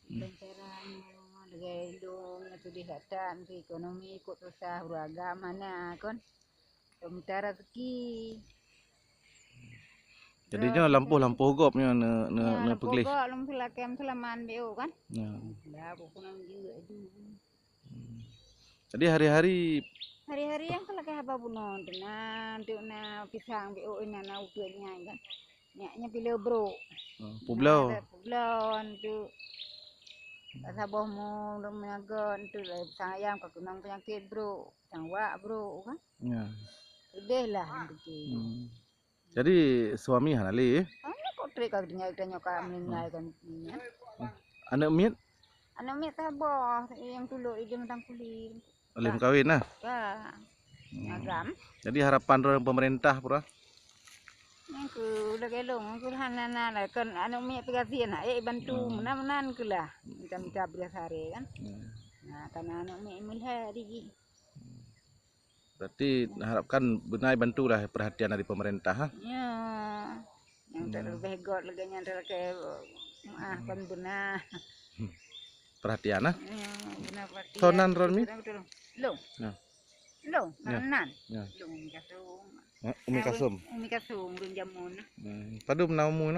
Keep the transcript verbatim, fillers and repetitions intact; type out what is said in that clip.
Lôn cara nyoe lagèe lôn nyang tuléh dak that, meusti ekonomi ikot susah, ureueng agam hana kon. Lôn mita rezeki. Jadi nyoe lampôh-lampôh gob nyoe ne, ne, ya, ne lampôh peugléh. Gob lôn seulakèe seulaman B O kan. Ya. Dah, pokok nang jeuet aju. Hmm. Jadi hari-hari, hari-hari nyang ka lakèe haba bunoe, na, na, na pisang B O, na, na ukeue nyan kan. Nyak nyan pih le brok. Oh, peubloe. Nah, ada peubloe tu. Ka saboh mu lôn meunaga tu, pisang ayam ka keunong peunyakét brok, pisang wak brok kan. Ya. Leubeh lah rezeki. Hmm. Jadi suami hana lé? Hana, kok trép ka tinggai tanyoe ka meuninggai kan nyan. Aneuk miet? Aneuk miet saboh, nyang tulok di Matang Kuli. Lé meukawen nah? Ka. Hmm. Agam. Jadi harapan droe pemerintah pura? Nyang keu lagèe lôn, keu hana na lah, kan aneuk miet pih gasien, eh, bantu. Hmm. Meunan-meunan keulah. Minta-minta beurah sehari kan. Hmm. Nah, karena aneuk miet meulhèe di. Berarti harapkan beuna bantulah perhatian dari pemerintah, ha? Ya. Nyang, hmm, terlebih got lagèe nyan, terlebih, ah, kon beuna. Perhatian, ha? Ya, beuna perhatian. Soe nan droen mi? Betul, betul. Lôn. Ya. Lôn, ya, nan. Ya. Lôn Umi Kasum. Ha, Umi Kasum. Umi Kasum, ureueng jameun. Hmm. Padum na umu nyoe?